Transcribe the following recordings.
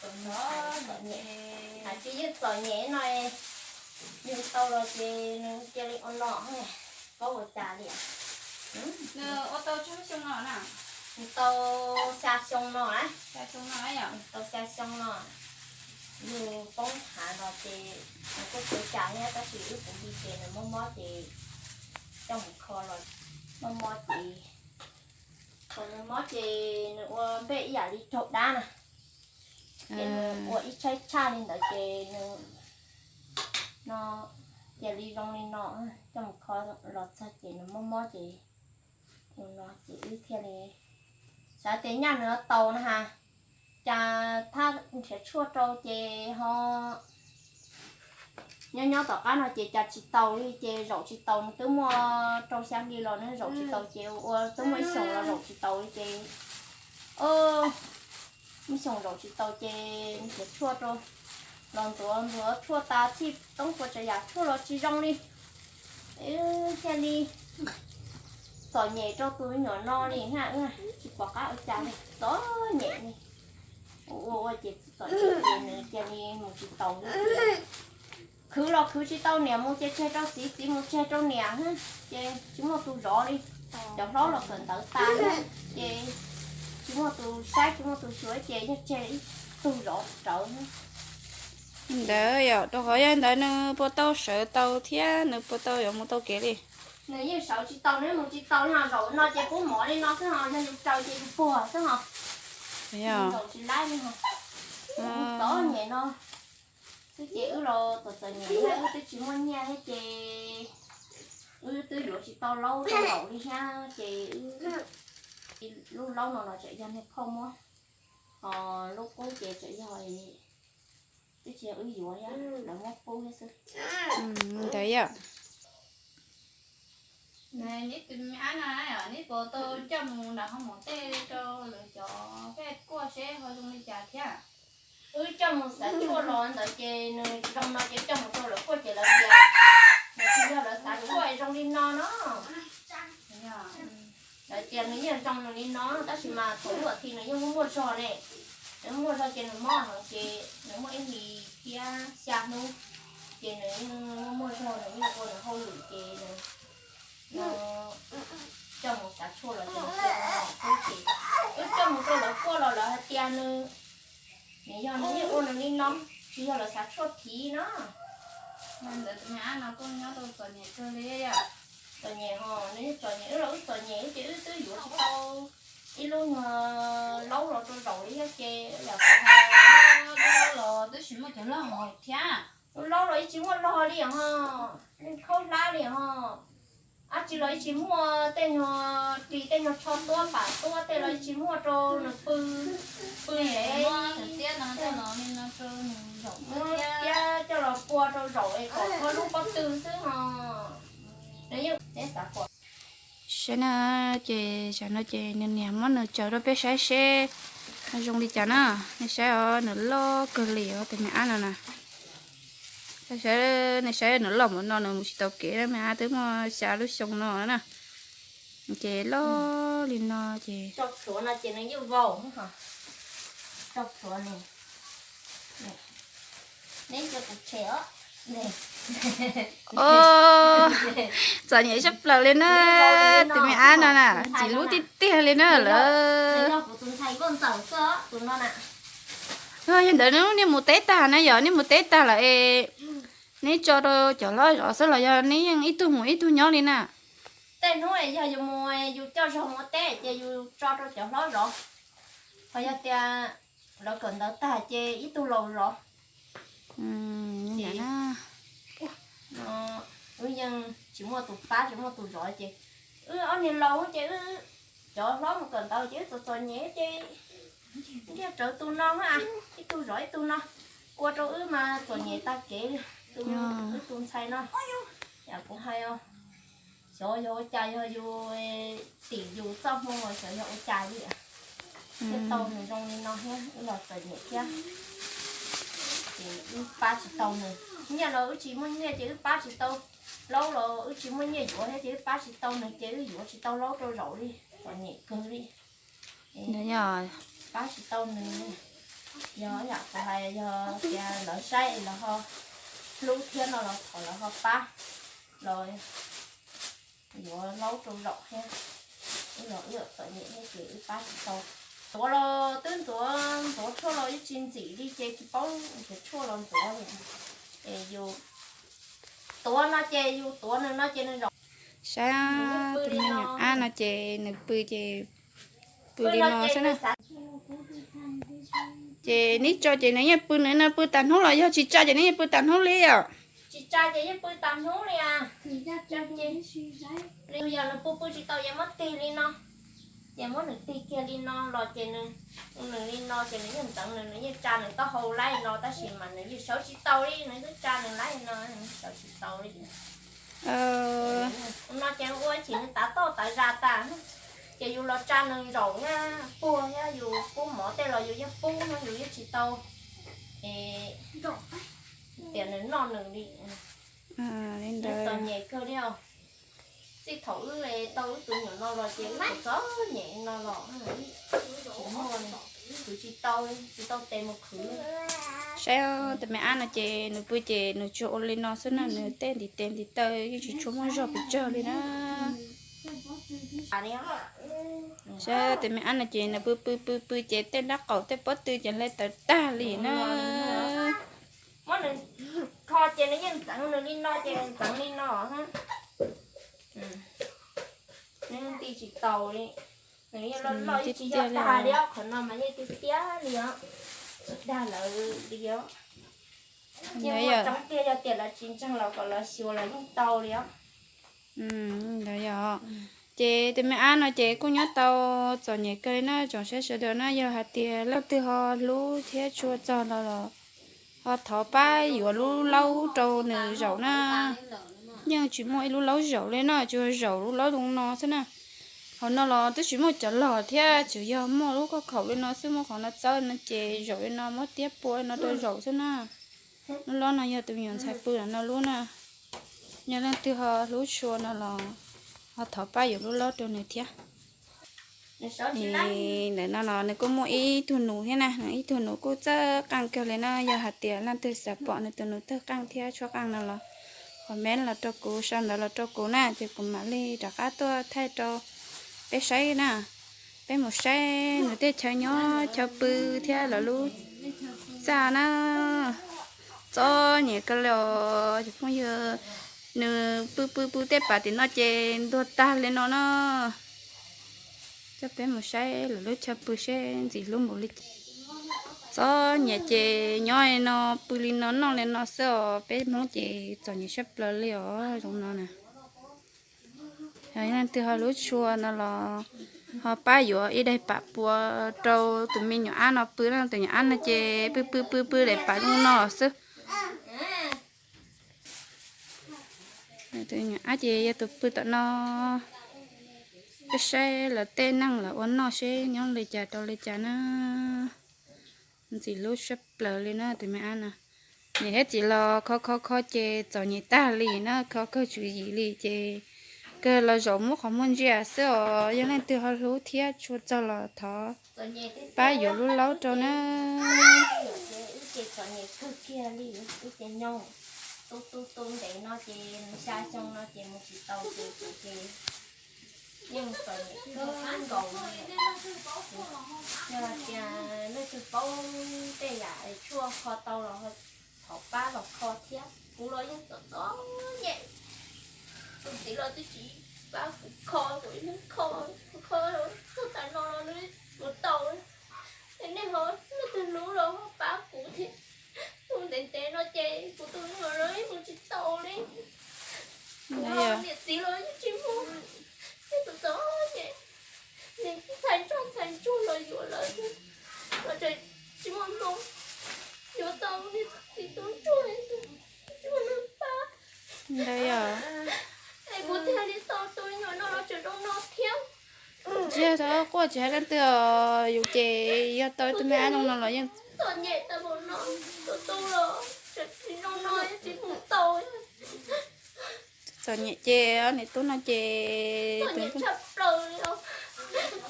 Txom nyem, tsis yeej txom nyem no, nws tau los ces nws cia li ua no, paub ua cas li. Nws ua tau tsawg xyoo no na? Nws tau xya xyoo no na. Tau xya xyoo no. Yus poob hav no ces nws kuj tsis ua cas thiab, tab sis wb kuv li ces nws mob mob ces coj mus kho los mob mob ces, thaum nws mob ces nws ua npej ib yam li raug dab na. Ces nws ua ib tshaib tshaj li ntawd ces nws no cia li zoo li no, coj mus kho los txog ces nws mob mob ces, no ces wb thiaj li xav tias nyaj nws tau na has, cas thab nrhiav tshuaj rau ces ho nyob nyob tom qab no ces cas tsis taus li ces zaum tsis taus, nws twb muaj rau xya hli los nws zaum tsis taus ces ua twb muaj ib xyoos los zaum tsis taus li ces, ib xyoos zaum tsis taus ces nrhiav tshuaj rau, los ntxuav ntxuav tshuaj tas txhij toob puas tsav yam tshuaj los tsis zoo li. Thiaj li txom nyem rau tus me nyuam no li na, tsis pom qab ua cas li, txom nyem li. Ua ua ces txom nyem ces nws cia li mus tsis taus li. Khwv los khwv tsis tau, niam mus ces tseg rau txiv, txiv mus tseg rau niam, ces tsis muaj tus zov li. Cov hlob los kawm ntawv tas ces tsis muaj tus saib tsis muaj tus xyuas ces yog tseg ib tug zov rawv. Ntawd yom, rau qhov yog ntawd nws puas tau sawv tau thiab nws puas tau yuav mus tau kev li? Nws yeej sawv tsis tau, nws mus tsis tau li, ho zaum no ces pub mov li no xwb ho, yog yus raws ces yus puag xwb ho. Zaum tsis laib li ho. Txom nyem no xwb ces wb los txom txom nyem thiab, wb twb tsis muaj nyiaj thiab ces wb twb yuav tsis tau laub tau zaum li thiab ces wb, lub laub no los tseem yog niag phauj muab. Ho lub qub ces tseem yog twb tsis yog wb yuav thiab, lawv muab pub thiab xwb. Ntawd yom. Neb tus me ab no, neb puas tau coj mus nram hoo maum tej rau lawv cov pej kuaj seb ho zoo li cas thiab? Wb coj mus xav tshuaj los ntawd ces nws zoo no ces coj mus rau lawv kuaj ces lawv tias nws tsis yog lawv xav tshuaj zoo li no no. Lawv tias nws yeej zoo nws li no tab sis mas thaum ub thi nws yeej muaj muaj zog ne. Nws muaj zog ces nws mob heev ces nws muaj ib hlis thiab xya hnub ces nws yeej muaj muaj zog, nws yeej ua nws hauj lwm ces nws coj mus xav tshuaj los ces nws cia li los xwb ces wb coj mus rau lawv kuaj los lawv hais tias nws, nws yog nws yeej ua nws li no, tsis yog lawv xav tshuaj phiv no. Ntawd tus me ab no kuj nyob rau txom nyem kawg li. Txom nyem ho nws yeej txom nyem, wb los wb txom nyem ces wb twb yuav tsis tau ib lub nyuag laub los rau zaum li thiab ces yam kuv hais, lub laub los twb tsis muaj cov log thiab. Lub laub los ib tsis muaj log li ho, khaub hlab li ho. Ab tsi los ib tsis muaj tej nyuag ris tej nyuag tsho tuab pam tuab tej los ib tsis muaj rau nws pw, pw es thiab coj los pua rau zaum es kom kho lub pob tw xwb ho. Nws yeej, neb xav pom. Saib na, ces tsam no ces nws niam muab nws tsaws rau peb saib seb zoo li cas na. Nej saib os, nws loj kawg li os tus me ab no na. Nej saib nws loj npaum no nws mus tsis tau kev, me ab twb muaj xya lub xyoo no na. Ces loj li no ces, tso plhuav no ces nws yeej vau, tso plhuav ne. Neb cia kuv tshem os. Txom nyem sab plaws li na, tus me ab no na, txim lub tiag tiag li na lawm. Kuv tus ntxhais nkauj ntxawm xwb os, tus no na. Yog ntawd nej mus teb tag na, yog nej mus teb tag lawm es neb tso rau cov hlob zov xwb los yog neb yeej ib tug mus ib tug nyob li na? Tej hnub yog yus mus yus coj zog mus teb ces yus tso rau cov hlob zov, ho yog tias lawv kawm ntawv tag ces ib tug laus zov. Wb yeej tsis muaj tus pab tsis muaj tus zov ces wb ob niag laus ces wb, cov hlob mus kawm ntawv ces wb txom txom nyem ces ntiag rawv tus no, ib tug zov ib tug no, ua rau wb mas txom nyem tag kev li. Tus, wb tus ntxhais no, yam kuv hais os, xyov yog ua cas yog yus tim yus txoj hmoo xyov yog ua cas li, thiaj tau nws zoo li no thiab wb los txom nyem thiab. Ces wb pab tsis tau nws, nyiaj los wb tsis muaj nyiaj ces wb pab tsis tau, laub los wb tsis muaj nyiaj yuav thiab ces wb pab tsis tau nws ces wb yuav tsis tau laub rau zaum li, txom nyem kawg li. Pab tsis tau nws, yog yam kuv hais yog tias lawv saib los ho hlub thiab no los thov lawv ho pab los yuav laub rau zaum thiab. Wb los wb txom nyem thiab ces wb pab tsis tau. Ntxuav los twb ntxuav, ntxuav tshuaj los yeej tsis ntxim li ces tsis paub ntxuav tshuaj los ntxuav li. Es yus tuav no ces yus tuav nws no ces nws zaum. Saib tus me nyuam ab no ces nws pw ces pw li no xwb na. Ces neb tso ces nws yeej pw, nws no pw tas hnub los yog tsis tsa ces nws yeej pw tas hnub li os? Tsis tsa ces yeej pw tas hnub li. Yog nws pw pw tsis tau ces muab tig li no, ces muab nws tig kiag li no los ces nws, nws li no ces nws yeej ntxeev nws, nws yeej tsa nws taub hau laib li no tab sis mas nws yeej sawv tsis tau li, nws twb tsa nws laib li no, sawv tsis tau li. No ces ua chim nws tav toj tav zag tas, ces yus los tsa nws zaum na, puag thiab yus pub mov tej los yus yeej pub no yus yeej tsis tau tias nws noj nws li. Txom nyem kawg li. Txij thaum wb tau wb tus nyuam no los ces wb txom nyem no los tsis muaj, khwv tsis tau, tsis tau tes mus khwv. Saib tus me ab no ces nws pw ces nws tsuas ua li no xwb na, nws tej ntiv tes ntiv taw yeej tsis tshua muaj zog pes tsawg li na. Saib tus me ab no ces nws pw pw pw pw ces tej nrab qaum tej pob tw ces hle tawv tag li na. Muab nws kho ces nws yeej ntxeev nws li no ces nws ntxeev li no. Nws nti tsis tau li. Nws yeej loj loj ib tsis yog dag li os, qhov no mas yeej tiag tiag li os, tsis dag lawv li os. Yeej muaj tseeb tiag, yog tias lawv tsis ntseeg los kom lawv xyuas los yeej tau li os. Ntawd yog. Ces tus me ab no ces kuj nyob tau txom nyem kawg li na, tsoom saib sawv daws na, yog hais tias leej twg ho hlub thiab tshua txog no los ho thov pab yuav lub laub rau nws zaum na. Yeej tsis muaj ib lub laub zaum li no, tsuas zaum lub laub zoo no xwb na. Hauv no los twb tsis muaj cov log thiab, tsuas yog muaj lub khob khaum li no xwb, muaj qhov no txawb no ces zaum li no, muab tiab pua li no rau zaum xwb na. Lub laub no yog tus me nyuam ntxhais pw no lub na. Yog leej twg ho hlub tshua no los ho thov pab yuav lub laub rau nws thiab. Ntawm no los nws kuj muaj ib tug nus thiab na, ib tug nus kuj txawj qeej kawg li na. Yog hais tias leej twg xav pom nws tus nus txawj qeej thiab tshuab qeej no los comment los rau kuv, sau ntawv los rau kuv na, ces kuv mam li rov qab tuaj thaij rau peb saib na. Peb mus saib nws tej chaw nyob chaw pw thiab lawv lub txaj na. Txom nyem kawg li os cov phooj ywg, nws pw pw pw tej pas tim no ces ntuag tag li no na. Coj peb mus saib lawv lub chaw pw seb ntxim hlub npaum li cas. Txom nyem ces nyob li no, pw li no, noj li no xwb os, peb Hmoob ces txom nyem sab plaws li os zoo no na. Yog leej twg ho hlub tshua no los ho pab yuav ib daim pam pua rau tus me nyuam ab no pw na, tus nyuam ab no ces pw pw pw pw daim pam zoo no xwb. Tus nyuam ab ces yog tus pw tom no. Peb saib lawv tej neej lawv ua noj seb nyob li cas rau li cas na. Ntxim hlub sab plaws li na tus me ab no. Niam thiab txiv los kho kho kho ces txom nyem tag li na, kho kawg tswv yim li ces kawg los zaum muab qhov muag ntsia xwb os. Yog leej twg ho hlub thiab tshua txog los thov pab yuav lub laub rau na. Wb ces txom nyem kawg kiag li, wb ces nyob tu tu tu ntev no ces xya xyoo no ces mus tsis tau ces kuv ces yeej txom nyem kawg nkaus li. Yog hais tias leej twg paub tej yam tshuaj kho tau los thov pab los kho thiab. Kuv los yeej txom txom nyem, tus txiv los twb tsis pab kuv kho, kuv ib leeg kho, kuv kho txog tav no los nws mus tau. Es nej ho, leej twg hlub los ho pab kuv thiab. Tus ntev ntev no ces kuv tus me nyuam los mus tsis tau li. Kuv los niam txiv los yeej tsis muaj, yeej txom txom nyem. Niag ntxhais ntsoj ntxhais ntsuag los yuav lawm, los tseem tsis muaj hmoo yuav tau niag txiv tub ntsuag, tsis muaj neeg pab. Ntawd yog es kuv thiaj li tau tus me nyuam no los tseem zoo no thiab. Tsis yog tau quaj tsis hais leej twg, yus ces yog tau tus me ab zoo no los yeej txom nyem tau mus no, tus tub los tseem tsis zoo no tsis mus tau. Txom nyem ces niam tub no ces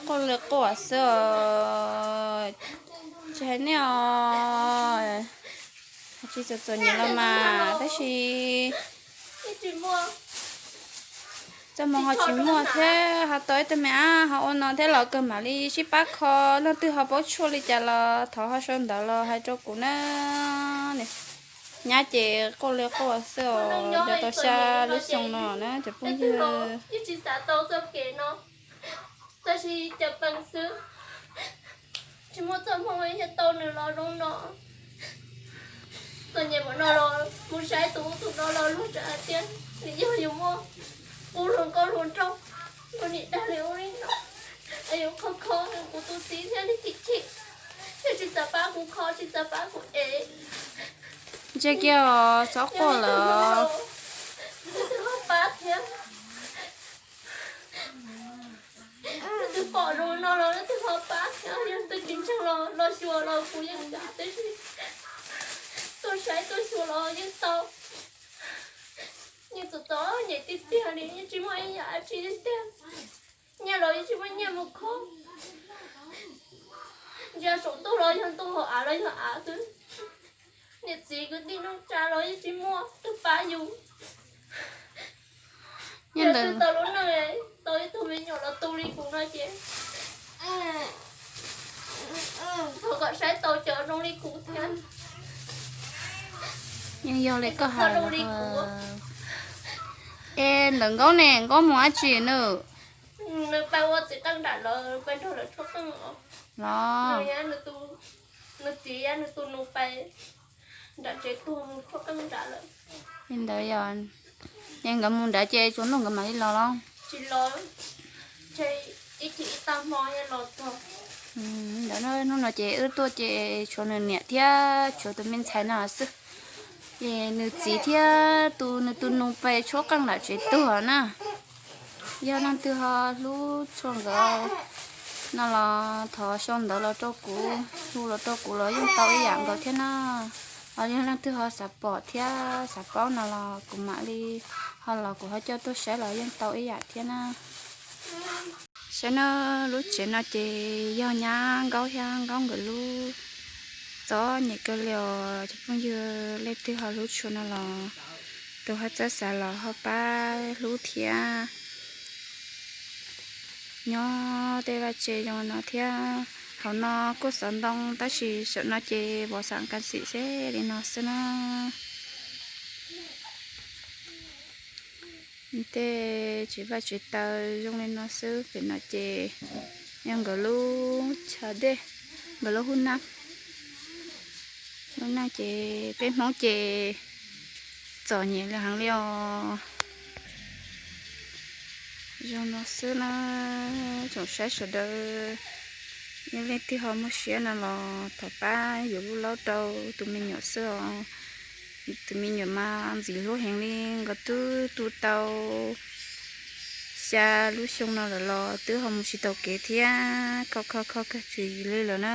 quaj li quaj xwb os. Tsis hais nej os, tsis txom txom nyem los mas tab sis txoj hmoo ho tsis muaj thiab ho tau ib tug me ab ho ua no thiab los kawg mam li sib pab kho. Leej twg ho paub tshuaj li cas los thov ho sau ntawv los hais rau kuv na. Nyab ces quaj li quaj xwb os, yuav tau xya lub xyoo no na cov phooj ywg. Yeej tsis xav tau txoj kev no, tab sis cawm pees xwb, tsis muaj txoj hmoo yog tau nws los zoo no. Txom nyem npaum no los mus saib tus ub tus no los luag tseem hais tias nws yog yus muaj qub hluas nkauj hluas nraug, ua niam dag li ub li no, es yuav kho kho kuv tus txiv thiab li chim chim, thiaj tsis xav pab kuv kho tsis xav pab kuv ev. Ntsia kiag os, txhob quaj lawm. Leej twg ho pab thiab, leej twg pom zoo no los leej twg ho pab thiab, yog leej twg tsis ntseeg los los xyuas los kuv yeej kam tib si, tuaj saib tuaj xyuas los yeej tau. Yeej txom txom nyem tiag tiag li, yeej tsis muaj ib yam dab tsi tiag tiag. Nyiaj los yeej tsis muaj nyiaj mus kho, ntsia saum ntuj los yog ntuj, hauv av los yog av xwb. Niam txiv kwv tij neej tsa los yeej tsis muaj tus pab yus. Yog twb tau lub neej tau ib tug me nyuam los tu li kuv no ces thov kom saib tau cov zoo li kuv thiab. Yeej yog li koj hais li kuv. Es ntawm Nkaub ne, Nkaub mus dab tsi nws? Nws pais ua txiv qeej nram lawv, pais nrog lawv tshuab qeej os. Los nws txiv yab nws tus nus pais nram tsev tuag mus tshuab qeej nram lawm. Li ntawd yog, es nkawd mus nrad ces tsuas noj nkawd mam li los los? Tsis los, Ntawm no, hnub no ces wb tuaj ces tshuav nws niam thiab tshuav tus me ntxhais no xwb. Ces nws txiv thiab tus nws tus nus pes tshuab qeej nram tsev tuag na. Yog leej twg ho hlub tshua nkawd no los thov sau ntawv los rau kuv, hu los rau kuv los yeej tau ib yam nkaus thiab na. Ho yog leej twg ho xav pom thiab xav paub no los kuv mam li ho los kuv ho coj tuaj saib los yeej tau ib yam thiab na. Saib na, lub tsev no ces yog nyab Nkaub thiab Nkaub nkawd lub txom nyem kawg li os cov phooj ywg. Leej twg ho hlub tshua no los tus ho txawj xav los ho pab hlub thiab. Nyob tej vaj tse zoo no thiab. Hauv no kuj xov ntoo tab sis saum no ces vov xam kas xim xeb li no xwb na. Tej tsev vaj tsev taws zoo li no xwb. Pem no ces yog nkawd lub chaw dej, nkawd lub hub nab. Lub neej ces peb Hmoob ces txom nyem li heev li os. Zoo no xwb na, tsoom saib sawv daws, yog leej twg ho muaj siab no los thov pab yuav lub laub rau tus me nyuam xwb os. Tus me nyuam mas ntxim hlub heev li, nkawd twb tu tau xya lub xyoo no lawm los twb ho mus tsis tau kev thiab, kho kho kho kawg tsis li lawm na.